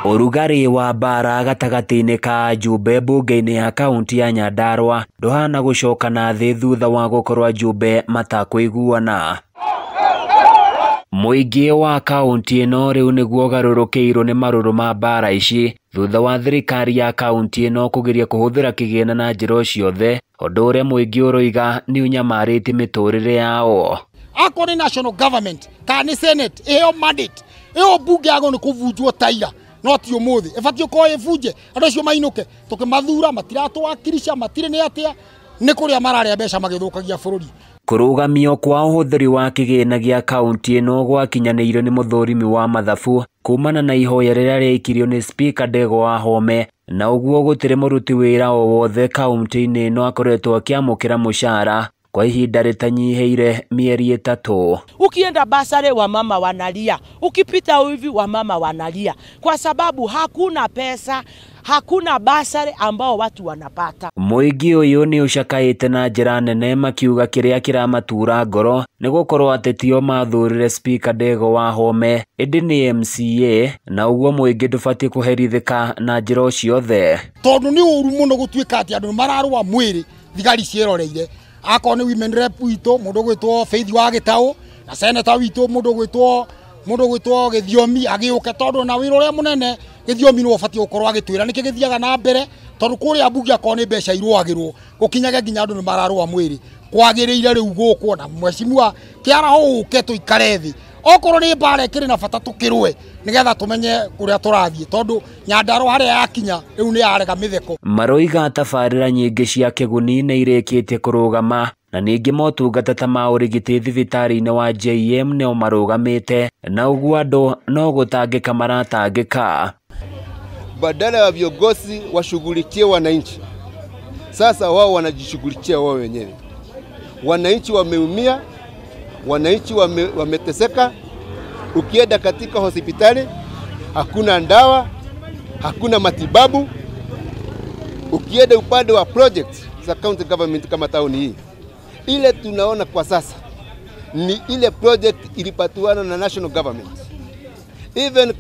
Ũrugarĩ wa mbara gatagatĩ-inĩ ka ajumbe mbunge-inĩ ya kaunti ya Nyandarua ndũhana gũcoka na thĩ thutha wa gũkorwo ajumbe matakũiguana. Mũingĩ wa kaunti ĩno rĩu nĩguo ũgarũrũkĩirwo nĩ marũrũ ma mbara ici thutha wa thirikari ya kaunti ĩno kũgeria kũhũthĩra kĩgĩna na njĩra o ciothe, ũndũ ũrĩa mũingĩ ũroiga nĩ ũnyamarĩtie mĩtũrĩre yao. Akorwo nĩ national government kana nĩ senate ĩheo mandate ĩyo mbunge yagwo nĩ kũbunjwo taira no ti ũmũthĩ ĩbatiĩ gũkorwo ĩbunje andũ acio mainũke tũkĩmathura matiratũwakilisha matirĩ nĩ atĩa nĩ kũrĩa mararĩa mbeca magĩthũkagia bũrũri. Kũrũgamio kwa ũhũthĩri wa kĩgĩna gĩa kaunti ĩno gwakinyanĩirio nĩ mũthũrimi wa mathabu kumana na ihoya rĩrĩa rĩaikirio nĩ Spika Ndegwa Wahome, na ũguo gũtirĩ mũruti wĩra o wothe kaunti-inĩ ĩno akoretwo akĩamũkĩra mũcara kwa ihinda rĩtanyihĩire mĩeri 3. Ukienda basare wamama wanalia, ukipita hivi wamama wanalia kwa sababu hakuna pesa, hakuna basare ambao watu wanapata. Mũingĩ ũyũ nĩ ũcakaĩte na njĩra nene makiuga kĩrĩa kĩramatura ngoro nĩ gũkorwo atĩ tio mathurire Spika Ndegwa Wahome ĩndĩ nĩ MCA, na ũguo mũingĩ ndũbatiĩ kũherithĩka na njĩra o ciothe. Tondũ nĩ ũru mũno gũtuĩka atĩ andũ mararũa mwĩrĩ thigari ciĩroreire. Akorwo nĩ women rep witũ mũndũ ũgwĩtwo Faith wa Gĩtaũ na senator witũ mũndũ ũgwĩtwo Gĩthiomi agĩũke, tondũ na wĩra ũrĩa mũnene Gĩthiomi nĩwe ũbatiĩ gũkorwo agĩtwĩra nĩkĩ gĩthiaga na mbere, tondũ kũrĩa mbunge akorwo nĩ mbeca irũagĩrwo gũkinyage nginya andũ nĩ mararũa mwĩrĩ. Kwagĩrĩire rĩu gũkwo na mheshimiwa kĩaraho ũke tũikare thĩ, okorwo nĩ mbara ĩkĩrĩ na bata tũkĩrũe nĩgetha tũmenye kũrĩa tũrathiĩ, tondũ Nyandarua harĩa yakinya rĩu nĩ yarega mĩtheko. Maroiga tabarĩra nyingĩ cia kĩguni nĩ irĩkĩtie kũrũgama na ningĩ motungata ta ma ũrigiti thibitarĩ-inĩ wa JM nĩo marũgamĩte, na ũguo andũ no gũtangĩka maratangĩka. Badala ya viongozi washughulikie wananchi, sasa wao wanajishughulikia wao wenyewe. Wananchi wameumia, wananchi wameteseka. Ukienda katika hospitali hakuna ndawa, hakuna matibabu. Ukienda upande wa project za county government kama town hii, ile tunaona kwa sasa ni ile project ilipatiwana na national government. Even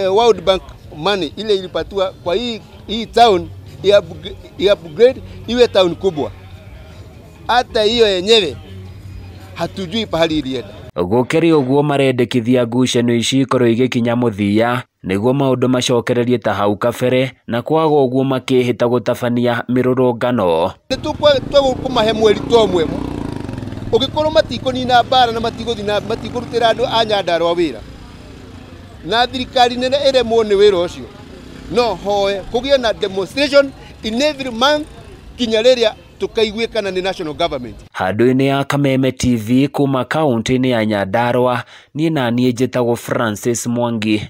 World Bank money ile ilipatiwa kwa hii town i-upgrade iwe town kubwa. Hata hiyo yenyewe hatujui pahali ilienda. Gũkĩrĩ ũguo marendekithia ngucanio ici ikorwo igĩkinya mũthia nĩguo maũndũ macokererie ta hau kabere, na kwaga ũguo makĩhĩta gũtabania mĩrũrũngano. Nĩtũkũmahe mweri to ũmwe, ũngĩkorwo matikũnina mbara na matigũthiĩ na matikũrutĩra andũ a Nyandarua wĩra na thirikari nene ĩremwo nĩ wĩra ũcio, no hoe kũgĩe na demonstration in every month kinya rĩrĩa tukaiguĩkana nĩ national government. Handũ-inĩ ya Kameme TV kuma kaunti-inĩ ya Nyandarua, niĩ na niĩ njĩtagwo Francis Mwangi.